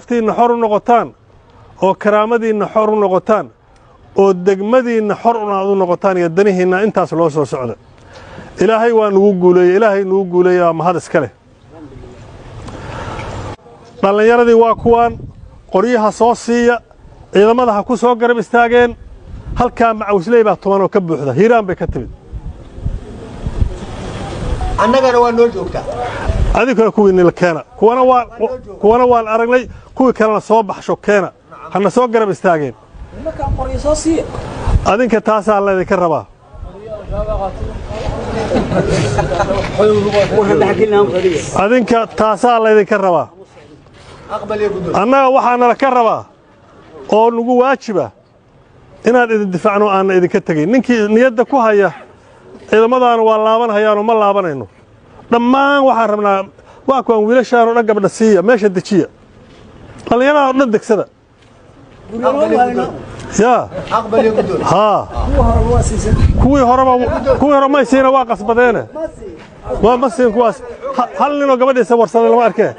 Naftiinna xor u noqotaan oo karaamadiinna xor u noqotaan oo degmadiinna xor aad u noqotaan iyo danihiinna intaas loo soo socda. Ilaahay waa nugu guuleeyey, Ilaahay nugu guuleeyey, waa mahad iska leh. Dhallinyaradii waa kuwaan qoryaha soo siiya, ciidamada ha ku soo garab istaageen. Halkaa macawisley baa tuman oo ka buuxda, Hiiraan bay ka timid. Annagana waa noo joogtaa. Adinkuna kuwiinni keena, kuwana waan aragnay, kuwii kalena soo baxsho keena, hana soo garab istaageen. Adinka taasaa laydinka rabaa, adinka taasaa laydinka rabaa. Aqbal iyo guddoon. Annaga waxaa nala ka rabaa oo nagu waajiba inaan idin difaacno, aanna idinka tegayn. Ninkii niyadda ku haya ciidamadaanu waa laabanhayaanoo ma laabanayno dhammaan. Waxaan rabnaa waa kuwaan wiilashaanoo dhan gabdha siiya, meesha dejiya, dhallinyaradan o dhan degsada. Aqbal iyo guddoon. Yaa Aqbal iyo guddoon. Haa, kuwii horeba, kuwii hore may siina, waa qasbadeene, waa ma siin kuwaas. Hal ninoo gabadhiisa warsaday lama arkee.